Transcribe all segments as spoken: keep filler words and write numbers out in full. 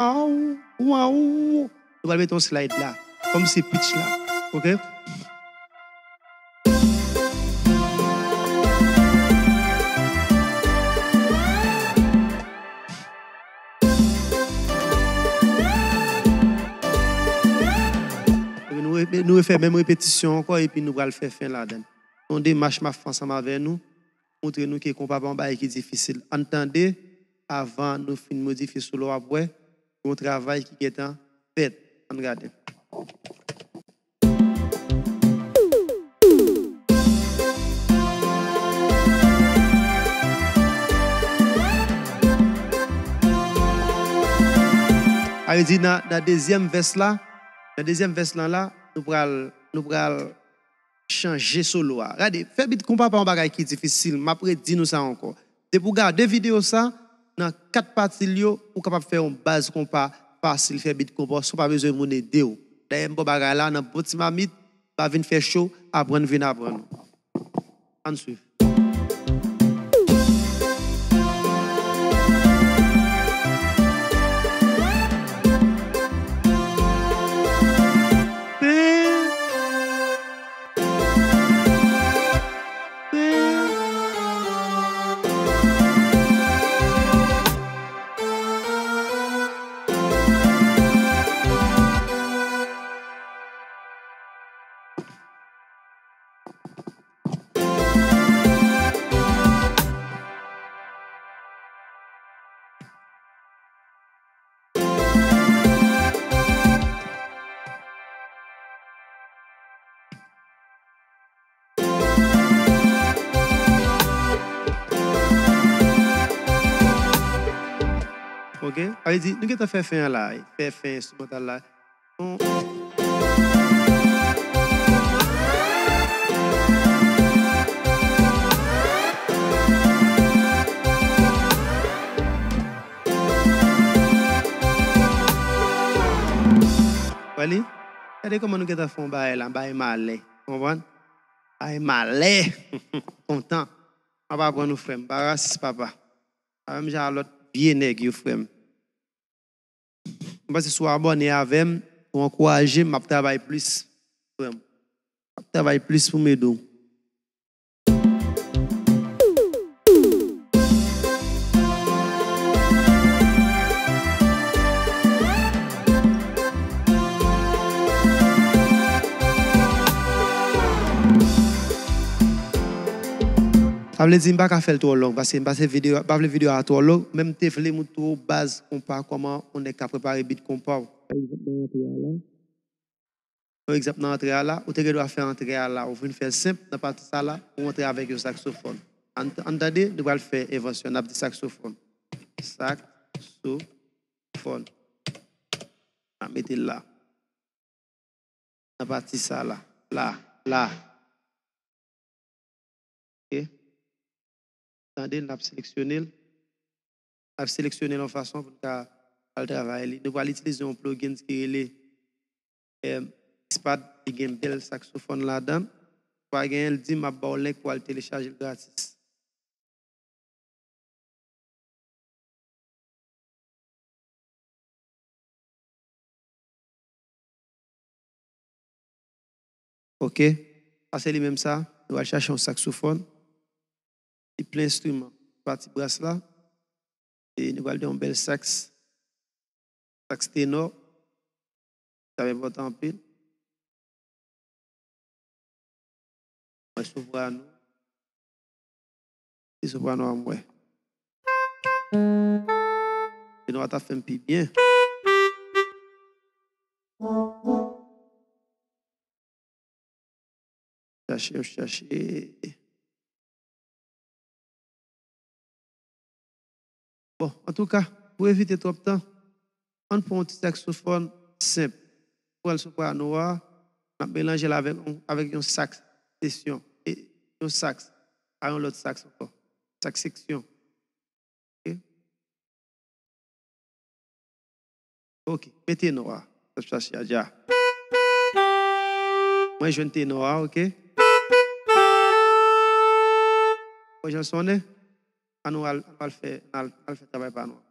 Aw, waw. Nou pral mete yon slide la. Kòmsi pitch la. Oke? Epi nou re-, nou refè menm repetisyon ankò, epi nou pral fè fen ladan l. Yon demach m ap fè ansanm avè nou, montre nou ke konpa pa yon bagay ki difisil. Ann tande, avan nou fin modifye solo a, w ap wè, yon travay ki gentan fèt. Ann gade. A vle di nan, nan dezyèm vès la, nan dezyèm vès lan la, nou pral, nou pral chanje solo a. Gade, fè bit konpa pa yon bagay ki difisil, m ap redi nou sa ankò. Depi w gade videyo sa, nan kat pati l yo, ou kapab fè yon baz konpa fasil, fè bit konpa san w pa bezwen moun ede w. Dayè, m ba w bagay la, nan bon ti mamit, pa vin fè cho, aprann vin aprann. Ann swiv. Oke? Sa vle di, nou gentan fè fen an la, fè fen enstrimantal la. Wè li? Gade kòman nou gentan fè yon bagay la, bagay malè. Konprann? Bagay malè. Kontan. M ap aprann ou, frè m. Pa rasis, papa. Pa menm jan a lòt vye nèg yo, frè m. M panse si w abòne avè m, ou ankouraje m, m ap travay plis, frè m. M ap travay plis pou m ede w. Sa vle di m pa ka fè l twò long, paske m pase videyo, m pa vle videyo a twò long, men m te vle montre w baz konpa, kòman yon nèg ka prepare bit konpa w. Pa egzanp, nan antre a la. Yon egzanp, nan antre a la, ou te gen dwa fè antre a la, ou vin fè l senp, nan pati sa la, ou antre avèk yon saksofòn. Ann, ann tande, nou pral fè envansyon, n ap di saksofòn. Saksofòn. N ap mete l la. Nan pati sa la. La, la. Oke? Tande, n ap seleksyone l. N ap seleksyone l yon fason pou n ka al travay li. Nou pral itilize yon plugins ki rele, em, Xpad, li gen bèl saksofòn ladan l. Ou pa genyen l, di m, m ap ba w link pou w al telechaje l gratis. Oke. Sa se li menm sa. Nou al chache yon saksofòn. Li plen enstriman. Pati bras la. E nou pral gen yon bèl saks. Saks tenò. Sa enpòtan anpil. Mwen soprano. Se soprano a mwen. Tenò a ta fè m pi byen. Chache, chache. Bon, antouka, pou evite twòp tan, ann pran yon ti saksofòn senp. Pran soprano a, n ap melanje l avèk yon, avèk yon saks sesyon. E yon saks, pa yon lòt saks ankò. Saks seksyon. Oke? Oke, men tenò a. Sa, sa, sa, dja. Mwen jwenn tenò a, oke? Mwen jan sonnen. Ann nou al, ann nou al fè, ann al, ann al fè travay pa nou an.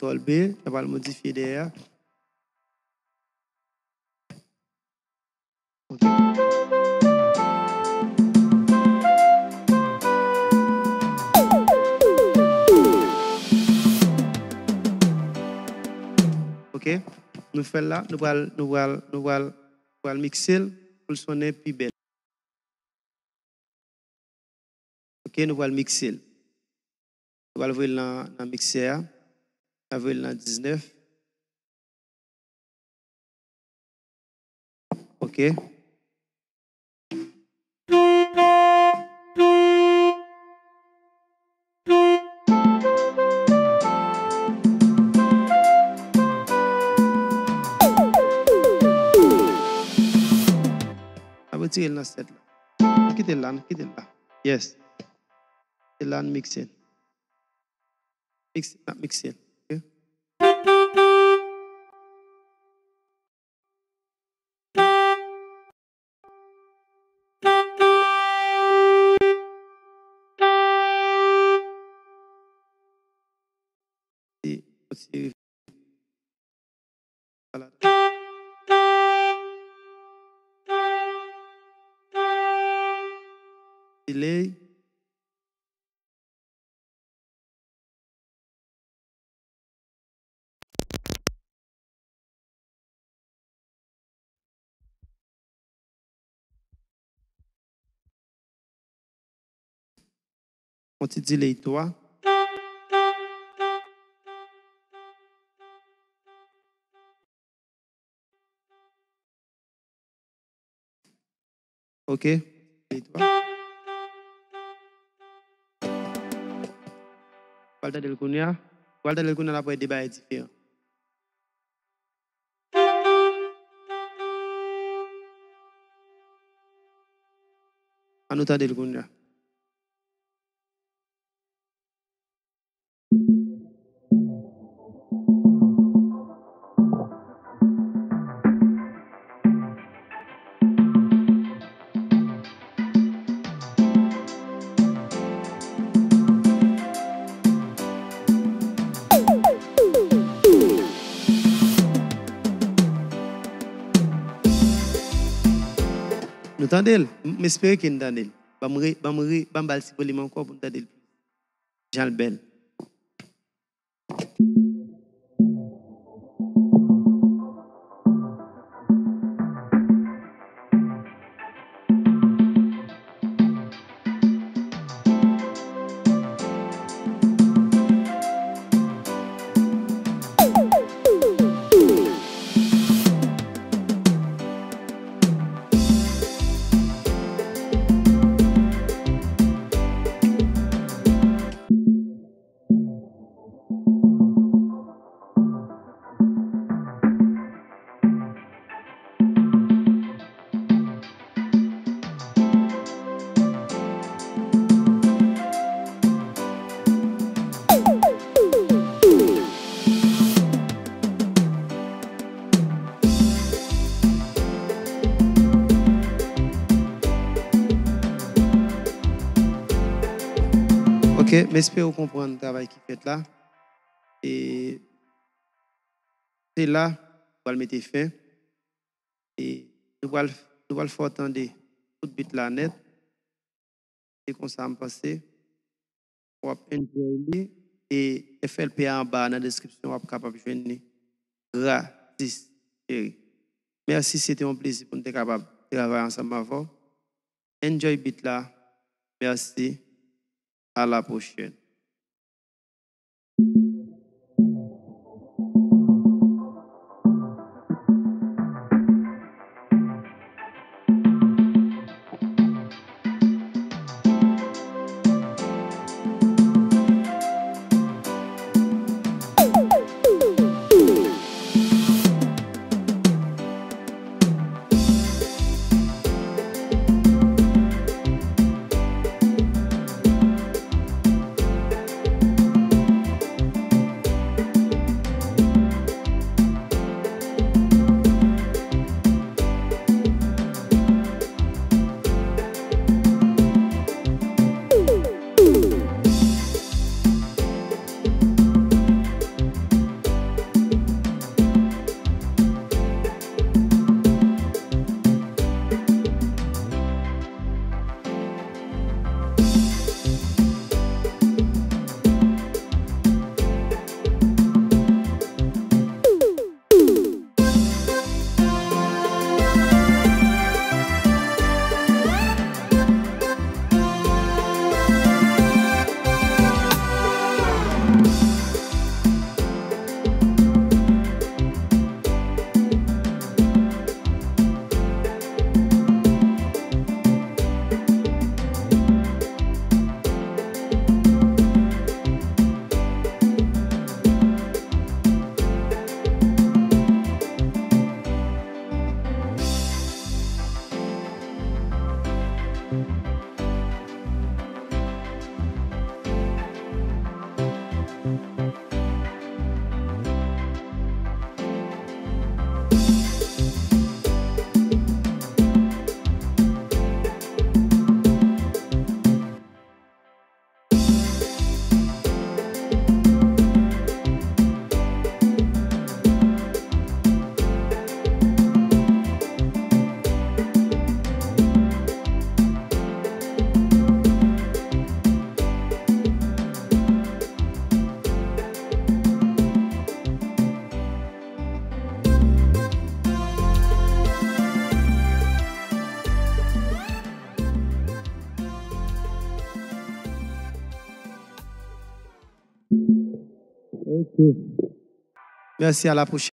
Kontwòl B, sa pral modifye dèyè. Ok. Ok. Nou fè l la, nou pral, nou pral, nou pral, nou pral mikse l pou l sonnen pi bèl. Ok, nou pral mikse l. Nou pral voye l nan, nan miksè a. N a voye l nan diznèf. Ok. N ap retire l nan sèt la. Kite l la, kite l la. Yes. Se la n mikse l. Mikse, n ap mikse l. Ok? E, yon ti delay. On ti delay twa. Ok. Delay twa. Pral tande l kounye a. Pral tande l kounye a, n ap wè de bagay diferan. Ann nou tande l kounye a. Nou tande l? M, m espere ke n tande l. Ban m re, ban m re, ban m ba l ti volim ankò pou n tande l plis. Jan l bèl. Ok, m espere w konprann travay ki fèt la. E se la, m pral mete fen. E nou pral, nou pral fè w tande tout beat la nèt. Se konsa m panse. W ap enjoy li. E F L P a anba nan deskripsyon, w ap kapab jwenn li gratis, cheri. Mèsi, se te yon plezi pou n te kapab travay ansanm avè w. Enjoy beat la. Mèsi. À la prochaine. Merci, à la prochaine.